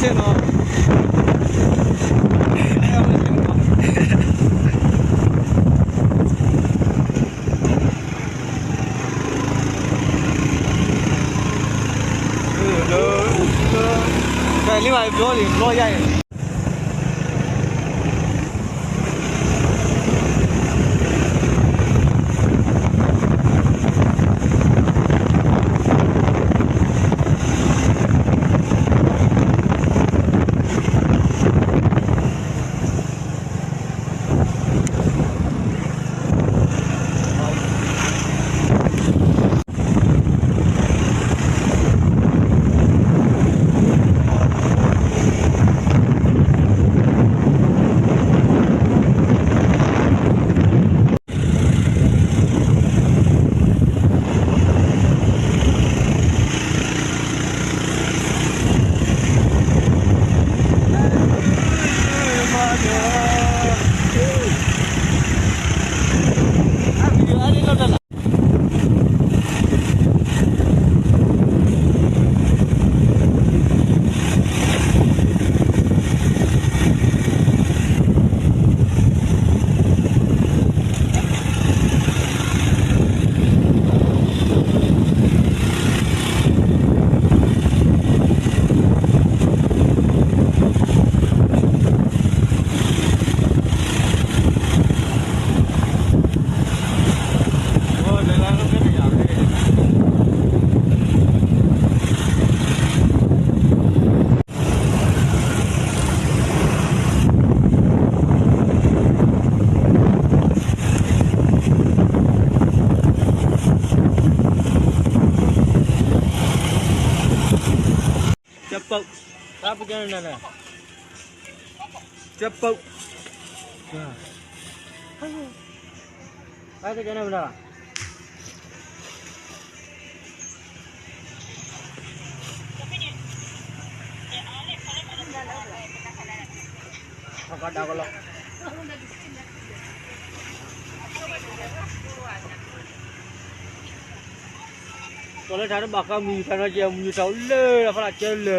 လၢ လၢ လၢ လၢ ကီၢ်လၢထးတဘၣ်ဃးမုၢ်ယူၤထးနီၤကဲ မုၢ်ယူၤထးအိၣ်လၢ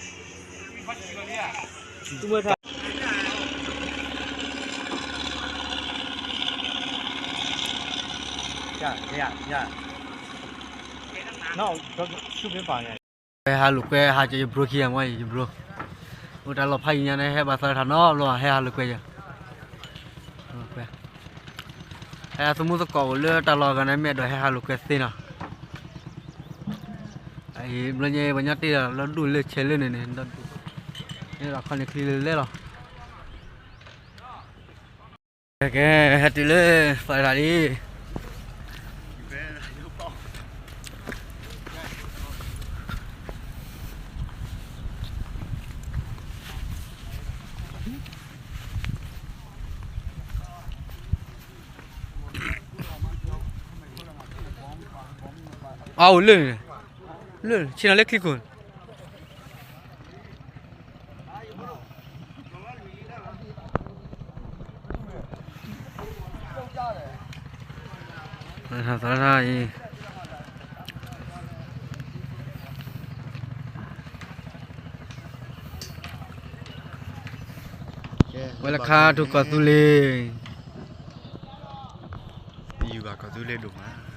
ဖးလၢ်ကၢလၢာ် ဟဲဟးလိာ်ကွဲဟးက့ၤယဘြိခံဂၤမ့ၢ်ယဘြိ, အိၣ်တၢ်လီၢ်ဖးယံၤညါန့ၣ် ဟဲဘၣ်သးထးနီတဘျီ ဟဲဟးလိာ်ကွဲယၤ, ဟဲသမူသကိးအိၣ်လၢတၢ်လီၢ်အဂၤန့ၣ် မ့ၢ်အဲၣ်ဒိးဟဲဟးလိာ်ကွဲသ့နီၤ, ဘျီညါပှၤညီတ့ၢ်လီၤဒူၣ်လၢဆဲးလၢန့ၣ်န့ၣ်, ဒူၣ်န့ၣ်ဒီးခီန့ၣ်ချံလၢလဲၣ်လီၤ. ကဲ ဟဲတုၤလၢ ပှၤတဂၤလံ. အအိၣ်လၢန့ၣ်, လၢ ဆ့ၣ်နီၤလၢချံခိၣ်န့ၣ် သရၣ်အံၤ ဝဲလၢခါထူၣ်ကီၢ်သူလ့ၤ, ယူၤဘၣ်ကီၢ်သူလ့ၤဒိၣ်မး